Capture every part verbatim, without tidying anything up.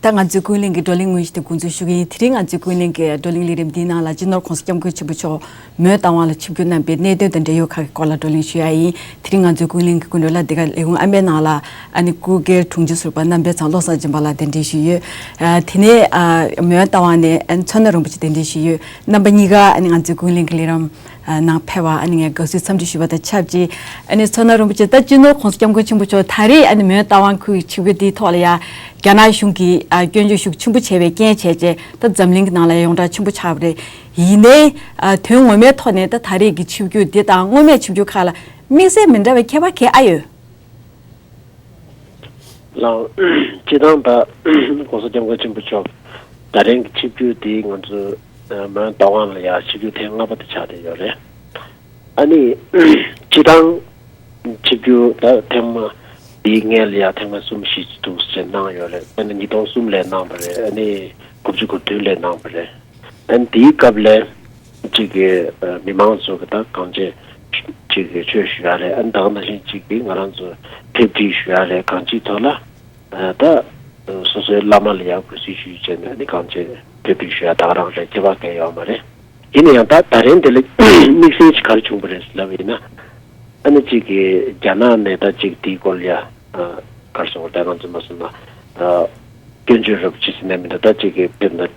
ད་ང་ཚོའི་ཀུན་གླེང་གི་བགྲོ་གླེང་དངོས་གཞི་དེ་འགོ་འཛུགས་ཞུ་གི་ཡིན། དེ་རིང་ང་ཚོའི་ཀུན་གླེང་གི་བགྲོ་གླེང་ལས་རིམ་འདིའི་ནང་ལ་སྤྱི་ནོར་༸གོང་ས་༸སྐྱབས་མགོན་ཆེན་པོ་མཆོག་མོན་རྟ་དབང་ལ་ཆིབས་བསྒྱུར་གནང་པའི་གནད་དོན་དང་འབྲེལ་ཡོད་ཁག་གི་སྐོར་ལ་བགྲོ་གླེང་ཞུ་ཡ་ཡིན། དེ་རིང་ང་ཚོའི་ཀུན་གླེང་གི་སྐུ་མགྲོན་ལ་འདི་ག་ལས་ཁུངས་ཨ་མའི་ནང་ལ་ཨ་ནི་སྐུ་སྒེར་དྲུང་ཆེ་ཟུར་པ་གནམ་བསྟན་ཚང་བློ་བཟང་སྦྱིན་པ་ལགས་གདན་འདྲེན་ཞུས་ཡོད། ཨ་དེ་ནས་ཨ་མོན་རྟ་དབང་ནས་ཨ་ནི་མཚོ་སྣ་རིན་པོ་ཆེ་གདན་འདྲེན་ཞུས་ཡོད། རྣམ་པ་གཉིས་ཀ་ཨ་ནི་ང་ཚོའི་ཀུན་གླེང་གི་ལས་རིམ་ནང་ཕེབས་པ་ཨ་ནི་ངས་དགའ་བསུའི་འཚམས་འདྲི་ཞུས་པ་དང་ཆབས་ཅིག་ཨ་ནི་མཚོ་སྣ་རིན་པོ་ཆེ་ད་སྤྱི་ནོར་༸གོང་ས་༸སྐྱབས་མགོན་ཆེན་པོ་མཆོག་ད་རེས་ཨ་ནི་མོན་རྟ་དབང་ཁུལ་གྱི་ཆིབས་བསྒྱུར་དེའི་ཐོག་ལ་ཡ་རྒྱ་ནག་གཞུང་གིས་ཨ་སྐྱོན་བརྗོད་ཤུགས་ཆེན་པོ་བྱས་པའི་རྐྱེན་བྱས་རྗེས་ད་འཛམ་གླིང་གི་ནང་ལ་ཡ་ཡོངས་གྲགས་ཆེན་པོ་ཆགས་པ་རེད། ཡིན་ནའི་ཨ་དོན་ངོ་མའི་ཐོག་ནས་ད་ད་རེས་ཀྱི་ཆིབས་བསྒྱུར་འདི་དང་སྔོན་མའི་ཆིབས་བསྒྱུར་ཁག་ལ་དམིགས་བསལ་མི་འདྲ་བའི་ཁྱད་པར་ག་ཨ་ཡོད། ལགས། སྤྱིར་བཏང་ད་༸གོང་ས་༸སྐྱབས་མགོན་ཆེན་པོ་མཆོག་ད་རིང་གི་ཆིབས་བསྒྱུར་འདི་ང་ཚོ་མོན་རྟ་དབང་ལ་ཡ་ཆིབས་བསྒྱུར་ཐེངས་ལྔ་པ་དེ་ཆགས་བསྡད་ཡོད་རེད། ཨ་ནི་སྤྱིར་བཏང་ཆིབས་བསྒྱུར་ད་ཐེངས་མ་འདིའི་སྔོན་ལ་ཡ་ཐེངས་མ་གསུམ་བཞི་ཅིག་འདུག་ཟེར་གནང་ཡོད་རེད། ཨ་ནི་ཉིས་སྟོང་གསུམ་ལ་གནང་བ་རེད། ཨ་ནི་དགུ་བཅུ་གོ་བདུན་ལ་གནང་བ་རེད། ཨ་ནི་དེའི་སྐབས་ལ་ཅིག་གི་ཨ་མི་མང་ཚོ་གི་ད་གང་བྱས་ཅིག་གི་ཆོས་ཞུ་ཡ་རེད། ཨ་ནི་ད་ག་ནང་བཞིན་ཅིག་གི་ང་རང་ཚོ་ཕེབས་སྒྲིག་ཞུ་ཡ་རེད། གང་ཅིའི་ཐོག་ལ་ཨ་ད་སོ་སོའི་བླ་མ་ལ་ཡ་གུས་བསུ་ཞུས་བྱས་ནས་ཨ་ནི་གང་བྱས་ཕེབས་སྒྲིག་ཞུ་ཡ་ད་ག་རང་རེད། ཁྱད་པར་གང་ཡོད་མ་རེད། ཡིན་ན་ཡང་ད་ད་རིང་འདི་ལ་དམིགས་བསལ་ཅིག་ག་རེ་བྱུང་བ་རེད་ལབ་ཡིན་ན། ཨ་ནི་གཅིག་གིས་རྒྱ་ནག་ནས་ད་གཅིག་དེའི་སྐོར་ལ་ཡ་ཨ་ག་རེ་ཟེར་དགོས་རེད། ད་ང་ཚོ་མ་སོང་ན་ཨ་སྐྱོན་བརྗོད་རབ་ཅིག་ཟེར་ན་མི་འདུག་ད་གཅིག་གིས་དཔེར་ན་ཨ་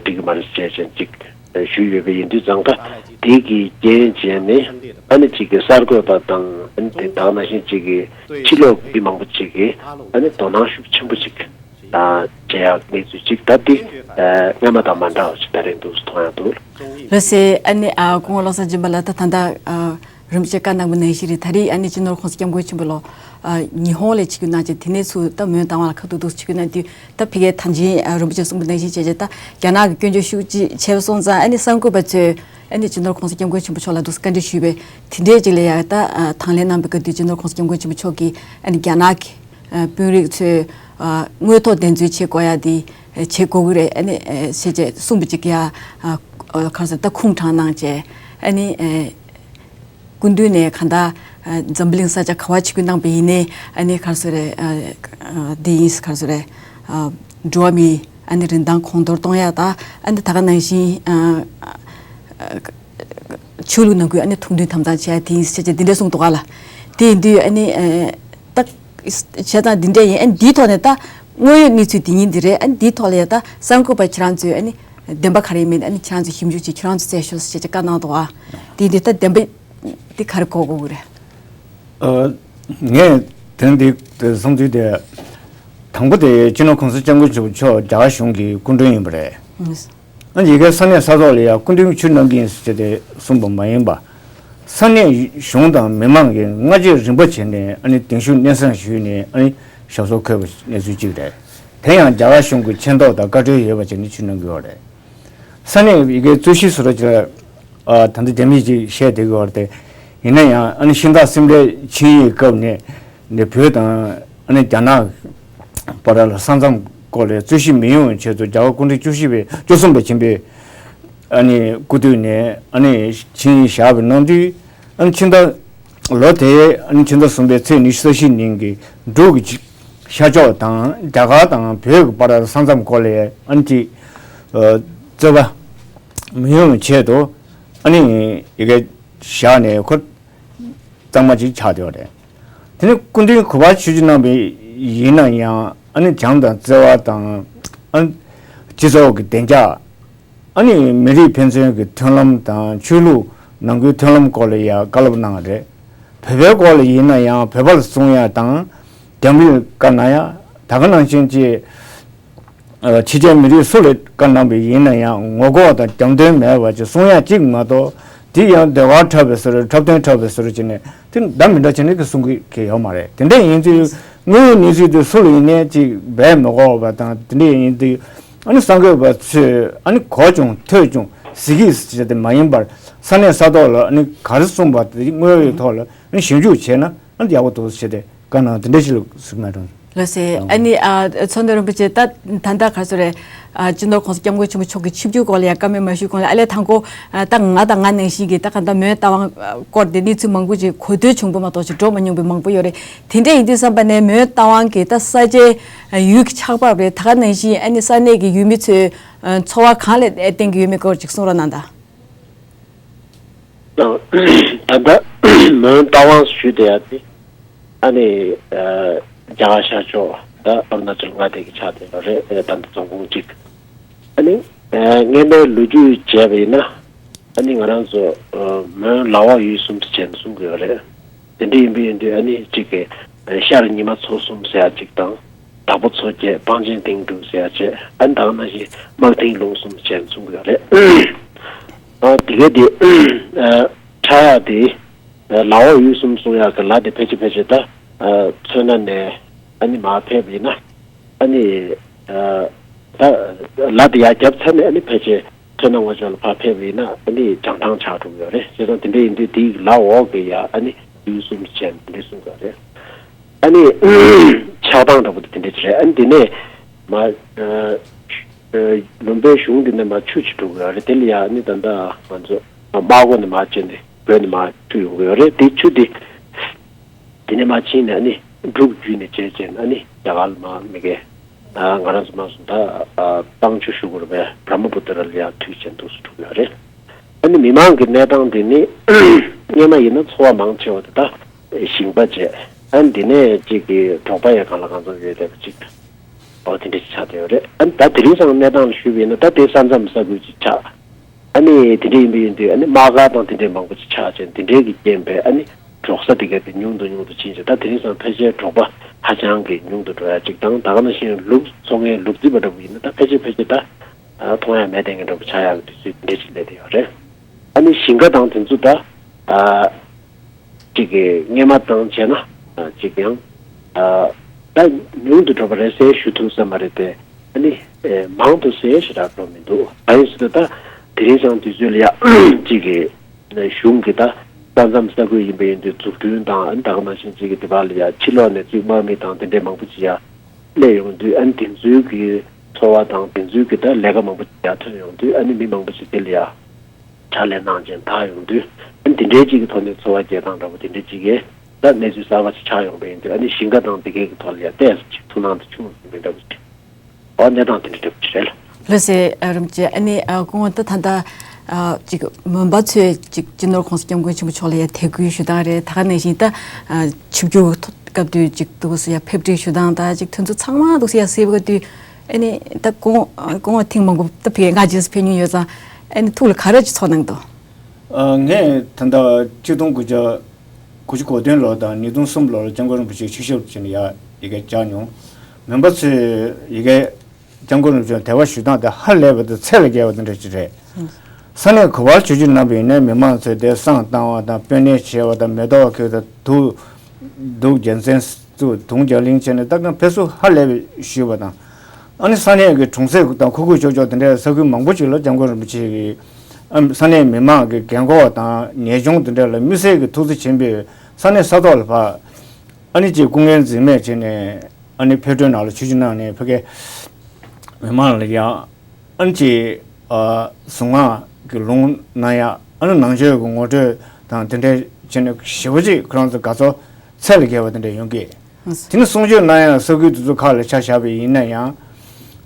འགྲིག་གི་མ་རེད་ཟེར་བྱས་ཅིག་ཨ་ཞུས་ཡོད་པ་ཡིན་དུས་ཙང་ད་དེ་གི་རྐྱེན་བྱས་ནས་ཨ་ནི་གཅིག་གིས་གསར་འགོད་པ་དང་ཨ་ནི་དེ་ད་ག་ནང་བཞིན་གཅིག་གིས་ཕྱི་ལོགས་མི་མང་པོ་གཅིག་གིས་ཨ་ནི་དོ་སྣང་ཤུགས་ཆེན་པོ་ཅིག་ད་བྱེད་ཡག་གནས་ཚུལ་གཅིག་ད་འདི་ཨ་སྔ་མ་དང་མ་འདྲ་བ་ཅིག་ད་རེས་འདུག་མཐོང་ཡག་འདུག་ལགས་སེ། ཨ་ནི་ཨ་སྐུ་ངོ་བློ་བཟང་སྦྱིན་པ་ལགས། ད་ད་ལྟ་ཨ་རིན་པོ་ཆེ་བཀའ་གནང་བ་ནང་བཞིན་རེད། ད་རེས་ཨ་ནི་སྤྱི་ནོར་༸གོང་ས་༸སྐྱབས་མགོན་ཆེན་པོ་ལོ་ཨ་ཉི་ཧོང་ལ་ཆིབས་བསྒྱུར་གནང་བྱས་དེ་ནས་ཚུར་ད་མོན་རྟ་དབང་ལ་ཁ་ཐུག་ཐུག་ཆིབས་བསྒྱུར་གནང་དུས་ད་ཕ་གིའི་ད་གིན་ཨ་རིན་པོ་ཆེ་གསུངས་པ་ནང་བཞིན་བྱས་བྱས་ད་རྒྱ་ནག་གི་སྐྱོན་བརྗོད་ཤུགས་ཆེ་བྱས་སོང་ཙང་ཨ་ནི་གསར་འགོད་པ་ཚོས་ཨ་ནི་སྤྱི་ནོར་༸གོང་ས་༸སྐྱབས་མགོན་ཆེན་པོ་མཆོག་ལ་འདུག་སེ་བཀའ་འདྲི་ཞུས་པས་དེ་འདྲའི་ཅིག་ལ་ཡ་ད་ཨ་དང་ལེན་གནང་བའི་སྐབས་དུས་སྤྱི་ནོར་༸གོང་ས་༸སྐྱབས་མགོན་ཆེན་པོ་མཆོག་གིས་ཨ་ནི་རྒྱ་ནག་གི་ཨ་དཔོན་རིགས་ཚོས་ཨ་དངོས་ཐོག་བདེན་འཚོལ་བྱེད་དགོས་ཡ་དེ་ཨ་བྱེད་དགོས་ཀྱི་རེད། ཨ་ནི་ཨ་ཞེས་བྱས་གསུངས་པ་ཅིག་ཡ་ཨ་ཨ་ག་རེ་ཟེར་ད་ཁུངས་དྲངས་གནང་བྱས་ཨ་ནི་ཨ་སྐུ་མདུན་ནས་གང་ལྟར་ཨ་འཛམ་བུ་གླིང་ས་ཆ་ག་པར་ཆིབས་བསྒྱུར་གནང་པ་ཡིན་ནའི་ཨ་ནི་ག་རེ་ཟེར་རེད། ཨ་ཨ་དེ་ཡིན་ག་རེ་ཟེར་རེད། ཨ་འགྲོ་བ་མིའི་ཨ་ནི་རིན་ཐང་གོང་མཐོར་གཏོང་ཡ་དང་ཨ་ནི་ད་ག་ནང་བཞིན་ཨ་ཨ་ཆོས་ལུགས་ནང་ཁུལ་ཨ་ནི་ཐུགས་མཐུན་དམ་གཙང་བྱས་ཡ་དེ་ཡིན་ཟེར་བྱས་འདི་འདྲ་གསུངས་འདུག་ག་ལགས། དེ་ཡིན་དུས་ཨ་ནི་ཨ་ད་བྱས་ཙང་འདི་འདྲ་ཡིན། ཨ་ནི་འདིའི་ཐོག་ནས་ད་དངོས་ཡོད་གནས་ཚུལ་འདི་ཉིད་འདི་རེད། ཨ་ནི་འདིའི་ཐོག་ལ་ཡ་ད་གསར་འགོད་པ་ཁྱེད་རང་ཚོས་ཨ་ནི་བདེན་པ་ག་རེ་མིན་ཨ་ནི་ཁྱེད་རང་ཚོས་ཞིབ་འཇུག་བྱས་ཁྱེད་རང་ཚོས་བཙལ་ཤོག་ཟེར་བྱས་བཀའ་གནང་འདུག་ཨ་དེ་ཡིན་དུས་ད་བདེན་པ་འདི་ག་རེ་གོ་དགོས་ཀྱི་རེད། ཨ་ངས་དོན་འདི་བསམ་ཚུལ་དེ་དང་པོ་དེ་སྤྱི་ནོར་༸གོང་ས་༸སྐྱབས་མགོན་ཆེན་པོ་མཆོག་རྒྱ་གར་གཞུང་གི་སྐུ་མགྲོན་ཡིན་པ་རེད། ཨ་ཡི་གེ་ས་གནས་ས་ཐོག་ལ་ཡང་སྐུ་མདུན་ཆིབས་གནང་གི་ཡིན་ཟེར་ཏེ་གསུངས་པ་མ་ཡིན་པ། ས་གནས་གཞུང་དང་མི་མང་གིས་སྔ་རྗེས་རིམ་པ་བྱས་ནས་ཨ་ནི་གདན་ཞུ་སྙན་སེང་ཞུས་ནས་ཨ་ནི་ཞབས་སོར་འཁོད་པ་གནས་ཚུལ་གཅིག་རེད། དེ་ཡང་རྒྱ་གར་གཞུང་གི་མཚན་ཐོག་དང་བཀའ་འཁྲོལ་ཡོད་པ་བྱས་ནས་ཆིབས་གནང་གི་ཡོད་རེད། ས་གནས་ཡི་གེ་རྩོད་གཞི་བཟོ་འདྲ་ཅིག་ལ་ཨ་ད་ལྟ་རྒྱ་མིས་ཅིག་བཤད་བསྡད་ཀྱི་ཡོད་རེད་དེ། ཡིན་ན་ཡང་ཨ་ནི་ཤིང་སྟག་སེམས་འགྲེལ་ཆིངས་ཡིག་སྐབས་ནས་ནས་བོད་དང་ཨ་ནི་རྒྱ་ནག་བར་ལ་ས་མཚམས་སྐོར་ལ་རྩོད་གཞི་མི་ཡོང་བའི་ཆེད་དུ་རྒྱ་གར་སྐུ་ཕྲེང་བཅུ་བཞི་པའི་བཅུ་གསུམ་པ་ཆེན་པོས་ཨ་ནི་སྐུ་དུས་ནས་ཨ་ནི་ཆིངས་ཡིག་བཞག་པའི་ནང་དུས་ཨ་ནི་ཕྱི་ཟླ་ལོ་དེའི་ཨ་ནི་ཕྱི་ཟླ་གསུམ་པའི་ཚེས་ཉི་ཤུ་རྩ་བཞི་ཉིན་གྱི་འབྲུག་གི་ཤར་ཕྱོགས་དང་རྒྱ་གར་དང་བོད་ཀྱི་བར་ས་མཚམས་སྐོར་ལ་ཨ་ནི་ཅིག་རྩོད་པ་མི་ཡོང་བའི་ཆེད་དུ་ཨ་ནི་ཡི་གེ་བཞག་ནས་ཁོ་གཙང་མ་ཅིག་ཆགས་བསྡད་པ་རེད། དེ་ནི་སྐུ་མདུན་གུས་པར་ཆིབས་བསྒྱུར་གནང་བ་ཡིན་ན་ཡང་ཨ་ནི་བྱམས་དང་བརྩེ་བ་དང་ཨ་ནི་སྤྱི་ཚོགས་ཀྱི་བདེ་འཇགས། ཨ་ནི་མི་རིགས་ཕན་ཚུན་གྱི་མཐུན་ལམ་དང་ཆོས་ལུགས་ནང་ཁུལ་མཐུན་ལམ་སྐོར་ལ་ཡང་བཀའ་སློབ་གནང་བ་རེད། བོད་པའི་སྐོར་ལ་ཡིན་ན་ཡང་བོད་པ་ལ་གསུང་ཡ་དང་རྒྱ་མི་ལ་བཀའ་གནང་ཡ། ད་ག་ནང་བཞིན་གྱི་ཨ་ཕྱི་རྒྱལ་མི་རིགས་སུ་ལ་བཀའ་གནང་བ་ཡིན་ན་ཡང་ངོ་ལྐོག་དང་རྒྱབ་མདུན་མེད་པ་ཅིག་གསུང་ཡ་གཅིག་མ་གཏོགས་དེ་ཡང་ཟློས་གར་འཁྲབ་པའི་བཟོ་འདྲ་འཁྲབ་སྟོན་འཁྲབ་པའི་བཟོ་འདྲ་བྱས་ནས་དེ་འདྲ་མི་འདྲ་བྱས་ནས་གི་གསུང་གི་གི་ཡོད་མ་རེད། དེ་འདྲ་ཡིན་དུས་དངོས་ཡོད་གནས་ཚུལ་དེ་སུ་ལ་ཡིན་ནའི་ཅིག་སྦས་མི་དགོས་པ་དང་དེ་འདྲ་ཡིན་དུས། ཨ་ནི་གསར་འགོད་པ་ཚོས་ཨ་ནི་གོ་བྱུང་ཐོས་བྱུང་གཟིགས་ཀྱིས་ཟེར་དེ་མ་ཡིན་པར་ས་གནས་ས་ཐོག་ལ་ཨ་ནི་ག་རེ་གསུངས་པ་དེ་དངོས་ཡོད་ཐོག་ལ་ཨ་ནི་ཞིབ་འཇུག་བྱས་ན་ཨ་ནི་ཡག་པོ་འདུག་ཟེར་ཏེ་བཀའ་གནང་དེ་འདྲ་ཞིག་ལ་གཟིགས་མ་བྱུང་། ལགས་སེ། ཨ་ནི་ཨ་མཚོ་སྣ་རིན་པོ་ཆེ། ད་ད་ལྟ་ག་རེ་ཟེར་རེད། ཨ་སྤྱི་ནོར་༸གོང་ས་༸སྐྱབས་མགོན་ཆེན་པོ་མཆོག་གི་ཆིབས་བསྒྱུར་སྐོར་ལ་ཡང་བཀའ་མོལ་མ་ཞུས་གོང་ལ། ཨ་ལས་དང་པོ་ཨ་ད་ང་དང་ང་ནང་བཞིན་གྱི་ད་ག་ད་མོན་རྟ་དབང་སྐོར་དེ་གནས་ཚུལ་མང་པོ་ཅིག་གོ་ཐོས་བྱུང་པ་མ་གཏོགས་ཅིག་འགྲོ་མ་མྱོང་པའི་མང་པོ་ཡོད་རེད། དེ་འདྲ་ཡིན་དུས་ཙམ་པ་ནས་མོན་རྟ་དབང་གི་ད་ས་ཆའི་ཡུལ་གྱི་ཆགས་བབ་རེད། ད་ག་ནང་བཞིན་ཨ་ནི་ས་གནས་ཀྱི་ཡུལ་མི་ཚོའི་ཚོར་བ་གང་ལ་བརྟེན་གྱི་ཡོད་མེད་སྐོར་ཅིག་གསུང་རོགས་གནང་དང་། ད་ལྟ་མོན་རྟ་དབང་ཞུས་བསྡད་ཡ་དེ་ཨ་ནི་ཨ་རྒྱ་གར་ཤར་ཕྱོགས་ད་ཨ་རུ་ན་ཅལ་མངའ་སྡེ་གི་ཆ་དེ་ལ་རེད། ད་ལྟ་རྫོང་ཁོངས་གཅིག་ཨ་ནི་ཨ་སྔོན་མའི་ལོ་རྒྱུས་བྱས་པ་ཡིན་ན་ཨ་ནི་ང་རང་ཚོ་ཨ་མོན་ལ་འོག་ཡུལ་གསུམ་དུ་བྱས་ནས་གསུང་གི་ཡོད་རེད། དེ་འདྲ་ཡིན་པ་ཡིན་དུས་ཨ་ནི་གཅིག་གི་ཤར་ཉི་མ་མཚོ་གསུམ་ཟེར་ཡ་གཅིག་དང་། བདག་པོ་མཚོ་བརྒྱད་སྤང་ཆེན་སྟེང་དྲུག་ཟེར་ཡ་བྱས། ཨ་ནི་ད་ག་ནང་བཞིན་སྨག་མཐིང་ལུང་གསུམ་བྱས་གསུང་གི་ཡོད་རེད། ཨ་དེ་ག་དེ་ཨ་ཁྲ་ཡག་དེ་ལ་འོག་ཡུལ་གསུམ་གསུང་ཡག་གི་ལ་དེ་ཕལ་ཆེར་ཕལ་ཆེར་ད་ཨ་མཚོ་སྣ་ནས་ཨ་ནི་མར་ཕེབས་པ་ཡིན་ན་ཨ་ནི་ཨ་ད་ལ་དེ་ཡར་བརྒྱབ་ཚར་ནས་ཨ་ནི་ཕལ་ཆེར། མཚོ་སྣ་ངོས་ཕྱོགས་ལ་ཕར་ཕེབས་པ་ཡིན་ན་ཨ་ནི་བྱང་ཐང་ཆགས་འགྲོ་གི་ཡོད་རེད། བྱས་ཙང་དེ་འདྲ་ཡིན་དུས་དེའི་ལ་འོག་གི་ཡ་ཨ་ནི་ཡུལ་གསུམ་བྱས་ནས་དེ་འདྲ་གསུངས་ཡོད་རེད། ཨ་ནི་ཆགས་སྟངས་འདྲ་པོ་དེ་དེ་འདྲ་ཅིག་རེད། ཨ་ནི་དེ་ནས་མ་ཨ་ཨ་ལུང་པའི་གཞུང་དེ་ནས་མར་ཆུ་ཅིག་འགྲོ་གི་ཡོད་རེད། དེ་ལ་ཡ་ཨ་ནི་ད་ལྟ་ང་ཚོ་རྨ་སྒོ་ནས་མར་བྱས་ནས་བོད་ནས་མར་ཆུ་ཡོང་གི་ཡོད་རེད། དེ་ཆུ་དེ། དེ་ནས་མར་ཕྱིན་ནས་ཨ་ནི་འབྲུག་བརྒྱུད་ནས་བྱས་བྱས་ཨ་ནི་རྒྱ་གར་ལ་མར་མི་གེ་ང་རང་ཚོ་མ་སོང་ད་བཏང་ཆུ་ཞུ་དགོས་རེད་པས། བྲ་མ་པུ་ཏྲ་ལ་ཡར་མཐུད་བྱས་འདུག་སེ་འགྲོ་གི་ཡོད་རེད། ཨ་ནི་མི་མང་གི་གནས་སྟངས་དེ་ནི་སྔོན་མ་ཡིན་ན་ཚོ་བ་མང་ཆེ་བ་དེ་ད་ཞིང་པ་བྱས། ཨ་ནི་དེ་ནས་གཅིག་གི་འབྲོག་པ་ཡང་གང་ལ་གང་འཚམ་ཡོད་བསྡད་པ་གཅིག་འོ་དེ་འདྲ་ཞིག་ཆགས་བསྡད་ཡོད་རེད། ཨ་ནི་ད་དེ་རིང་སང་གནས་སྟངས་ལ་ཞུས་པ་ཡིན་ན་ད་དེ་ས་མཚམས་ས་ཁུལ་ཅིག་ཆགས། ཨ་ནི་དེ་འདྲ་ཡིན་པ་ཡིན་དུས་ཨ་ནི་དམག་སྒར་དང་དེ་འདྲའི་མང་པོ་ཅིག་ཆགས་བྱས། དེ་འདྲའི་གི་རྐྱེན་པས་ཨ་ནི་འབྲོག་ས་དེ་ག་དེ་ཉུང་དུ་ཉུང་དུ་ཕྱིན་བྱས། ད་དེ་རིང་སང་ཕལ་ཆེར་འབྲོག་པ་ཧ་ཅང་གི་ཉུང་དུ་འགྲོ་ཡ་གཅིག་དང་། ད་ག་ནང་བཞིན་ལུག་འཚོ་མཁན་ལུག་རྫི་པ་འདྲ་པོ་ཡིན་ན་ད་ཕལ་ཆེར་ཕལ་ཆེར་ད་མཐོང་ཡ་མེད་བསྡད་མཁན་འདྲ་པོ་ཆགས་ཡ་གི་དུས་ཚོད་དེ་འདྲ་ཅིག་སླེབས་བསྡད་ཡོད་རེད། ཨ་ནི་ཞིང་ཁ་དང་དེ་ཚོ་ད་ཨ། གཅིག་གི་སྔོན་མ་དང་བྱས་ན་གཅིག་ཡང་ད་ཉུང་དུ་འགྲོ་བ་རེད་ཟེར་ཞུ་ཐུབ་ས་མ་རེད་དེ། ཨ་ནི་མང་དུ་ཟེར་ཞེ་དྲག་འགྲོ་མི་འདུག་ད་ཡིན་ཟེར་ད་དེ་རིང་སང་དུས་ཚོད་ལ་ཡ་གཅིག་གི་གཞུང་གི་ད་ས་མཚམས་ས་ཁུལ་ཡིན་པ་ཡིན་དུས་འཛུགས་སྐྲུན་དང་། ཨ་ནི་ད་ག་ནང་བཞིན་གཅིག་གི་དེ་བར་ལ་ཡ་ཕྱི་ལོགས་ནས་གཅིག་དམག་མི་དང་དེ་འདྲའི་མང་པོ་ཅིག་ཡ་སླེབས་ཡོང་དུས། ཨ་ནི་དེ་ཚོའི་གི་འཚོ་བ་དང་དེ་ཚོའི་གི་ད་ལས་ཀ་མང་པོ་ཅིག་ཡ་ཐོན་ཡོང་དུས། ཨ་ནི་མི་མང་པོ་ཅིག་དེ་ལ་ཡ། ཕྱག་ལས་གནང་བྱས་དར་ཡོང་དུས། ཨ་ནི་དེ་འདྲའི་གཅིག་གི་ཐོག་ནས་འཚོ་བ་སྐྱེལ་སྟངས་འདྲ་པོ་དེ་འདྲའི་གཅིག་གིས་ད་གནས་ཚུལ་གསར་པ་ཅིག་ཆགས་ཡོང་པ་ཡིན་དུས། ཨ་ནི་ཞིང་ཁ་དང་དེ་གའི་གི་ཐོག་ལ་ཡ་ཏོག་ཙམ་ཅིག་ཐུགས་སྣང་དང་ཆུང་ཙམ་འདྲ་པོ་ཅིག་འོ་གནས་སྟངས་དེ་འདྲ་འདྲ་པོ་ཅིག་རེད། ལགས་སེ། ཨ་རིན་པོ་ཆེ། ཨ་ནི་ཨ་སྐུ་ངོ་ད་ད་ལྟ་ཨ་ཅིག་མོན་པ་ཚོས་ཅིག་སྤྱི་ནོར་༸གོང་ས་༸སྐྱབས་མགོན་ཆེན་པོ་མཆོག་ལ་ཡ་དད་གུས་ཞུ་སྟངས་རེད། ད་ག་ནང་བཞིན་ད་ཨ་ཆིབས་བསྒྱུར་སྐབས་དུས་ཅིག་འདུག་སེ་ཡ་ཕེབས་འབྲེལ་ཞུ་སྟངས་དང་ཅིག་དེ་ཚོ་ཚང་མ་འདུག་སེ་ཡ་གཟིགས་པ་དུས། ཨ་ནི་ད་སྐུ་ངོ་སྐུ་ངོ་ཐེངས་མང་པོ་ད་ཕ་གིར་ང་རྗེས་སུ་ཕེབས་མྱོང་ཡོད་ཙང་། ཨ་ནི་ཐུགས་ལ་ག་རེ་ཅིག་ཚོར་སྣང་འདུག་ཨ་ངས་ད་ལྟ་ཆིག་སྟོང་དགུ་བརྒྱ་དགུ་བཅུ་གོ་བདུན་ལོ་དང་ཉིས་སྟོང་གསུམ་ལོར་སྐྱབས་མགོན་རིན་པོ་ཆེ་ཆིབས་ཞབས་བྱས་ནས་ཡ་ཡ་གི་བཅར་མྱོང་། མོན་པ་ཚོས་ཡ་གི་སྐྱབས་མགོན་རིན་པོ་ཆེ་དད་པ་ཞུ་སྟངས་དེ་ཧ་ལས་པ་དང་ཚད་ལས་བརྒལ་བ་དེ་འདྲ་ཅིག་རེད། ས་གནས་ག་པར་ཆིབས་བསྒྱུར་གནང་པ་ཡིན་ནའི་མི་མང་ཚོས་དེར་བསང་བཏང་བ་དང་སྤོས་སྣེ་བྱས་པ་དང་མེ་ཏོག་གི་དུ་གདུགས་རྒྱལ་མཚན་བཙུགས། དུང་རྒྱ་གླིང་བྱས་ནས་ད་གང་ཕེབས་བསུ་ཧ་ལས་པའི་ཞུས་པ་དང་། ཨ་ནི་ས་གནས་ཀྱི་གྲོང་གསེབ་དང་ཁུག་ཁུག་ཀྱོག་ཀྱོག་དེ་འདྲའི་ས་ཁུལ་མང་པོ་ཅིག་ལ་སྐྱབས་མགོན་རིན་པོ་ཆེ་གིས་ཨ་ས་གནས་མི་མང་གི་འགན་ཁུར་དང་ཉེས་སྐྱོན་དེ་འདྲ་ལ་དམིགས་བསལ་གྱི་ཐུགས་བརྩེ་ཆེན་པོས་ས་གནས་ས་ཐོག་ལ་ཕར་ཨ་ནི་ཅིག་སྐུ་ངལ་འཛེམས་མེད་བྱས་ནས། ཨ་ནི་ཕེབས་བསུའི་ནང་ལ་ཆིབས་བསྒྱུར་གནང་ནས་ཕ་གིའི་མི་མང་ལ་ཡང་ཨ་ནི་ཅིག་ཨ་གཟུངས་སྔགས་ཀྱི་ལུང་གནང་ཡ། ཨ་ནི་ནང་ཆོས་ཀྱི་ངོ་སྤྲོད་དང་དེ་འདྲ་བྱས་ནས་ཞེ་པོ་ཅིག་ཁོ་རང་ཚོ་དགའ་ཚོར་ཚད་ལས་བརྒལ་བ་དེ་འདྲ་ཡོང་གི། དེ་ནི་གསུང་ཆོས་གནང་ཡ་ས་ཁུལ་དེ་ཚོ་ཁག་ལ་ཆ་བཞག་པ་ཡིན་ན་ཡང་།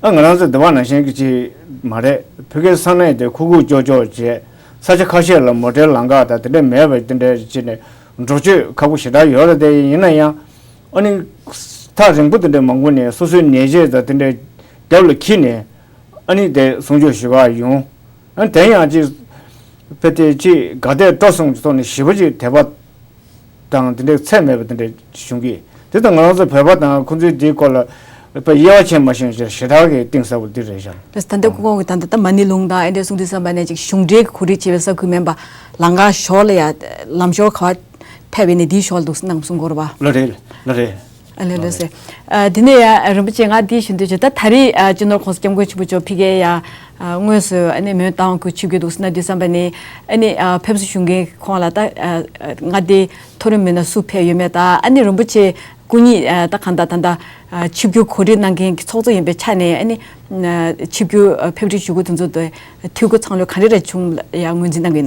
ཨ་ང་རང་ཚོ་འདི་བ་ནང་བཞིན་གྱི་ཅིག་མ་རེད། ཕ་གིའི་ས་གནས་དེ་ཁུག་ཁུག་ཀྱོག་ཀྱོག་བྱས། ས་ཆ་ཁ་ཤས་ལ་མོ་ཊའི་ལམ་ཁ་དང་དེ་འདྲ་མེད་པ་དེ་འདྲ་བྱས་ནས་འགྲོ་སྐྱོད་ཁག་པོ་ཞེ་དྲག་ཡོད་རེད། དེ་ཡིན་ན་ཡང་ཨ་ནི་ཐག་རིང་པོ་དེ་འདྲ་མ་འགོར་ནས་སོ་སོའི་ནད་དཔྱད་དང་དེ་འདྲ་རྒྱབ་ལ་འཁྱེར་ནས་ཨ་ནི་དེ་གསུང་ཆོས་ཞུ་ག་ཡོང་། ཨ་ནི་དེ་ཡང་ཅིག་ཕ་གི་ཅིག་དགའ་དད་སྤྲོ་གསུམ་གྱི་ཐོག་ནས་ཞེ་པོ་ཅིག་དད་པ་དང་དེ་འདྲའི་ཚད་མེད་པ་དེ་འདྲ་བྱུང་གི། དེ་དང་ང་རང་ཚོ་བོད་པ་དང་ཁོང་ཚོའི་དེའི་སྐོར་ལ་དབྱེ་བ་ཕྱེ་མ་ཤེས་ཞེ་དྲག་གི་གཏིང་ཟབ་པོ་འདི་རེད་ཤག་ད་ལྟ་སྐུ་ངོ་གིས་ད་ལྟ་ད་མ་ཎི་ལུང་དང་ཨེ་འདྲ་གསུང་དུས་ཙམ་པ་ནས་ཅིག་གཞུང་འབྲེལ་གྱི་གོ་སྒྲིག་བྱས་པའི་ས་ཁུལ་མིན་པ། ལམ་ཁ་ཞོར་ལ་ཡ་ལམ་ཞོར་ག་བ་ཕེབས་པ་ཡིན་ནའི་འདིའི་ཞོར་ལ་འདུག་གནང་གསུང་གི་ཡོད་རེད་པ། ལགས་རེད། ལགས་རེད། ཨ་ལེ་ལགས་སེ། ཨ་དེ་ནས་ཡ་རིན་པོ་ཆེ་ང་འདི་ཞུ་འདོད་བྱུང་། ད་ད་རེས་ཨ་སྤྱི་ནོར་༸གོང་ས་༸སྐྱབས་མགོན་ཆེན་པོ་མཆོག་ཕ་གིར་ཡ་ཨ་དངོས་སུ་ཨ་ནི་མོན་རྟ་དབང་ཁུལ་ཆིབས་བསྒྱུར་འདུག་གནང་དུས་ཙམ་པ་ནས་ཨ་ནི་ཨ་ཕེབས་བསུ་ཞུ་མཁན་ཁོང་ལ་ད་ཨ་ང་དེ་མཐོ་རིམ་མི་སྣ་སུ་ཕེབས་ཡོད་མེད་དང་། ཨ་ནི་རིན་པོ་ཆེ་ སྐུ་ཉིད་ཨ་ད་གང་ལྟར་ད་ལྟ་ཨ་ཆིབས་བསྒྱུར་གོ་སྒྲིག་གནང་མཁན་གྱི་ཚོགས་གཙོ་ཡིན་པའི་ཆ་ནས་ཨ་ནི་ཨ་ཆིབས་བསྒྱུར་ཨ་ཕེབས་སྒྲིག་ཞུ་སྒོ་དེ་ཚོ་དེ་འཐུས་སྒོ་ཚང་ལོས་ག་འདྲ་རེ་བྱུང་ཡ་ངོས་འཛིན་གནང་གི་ཡིན།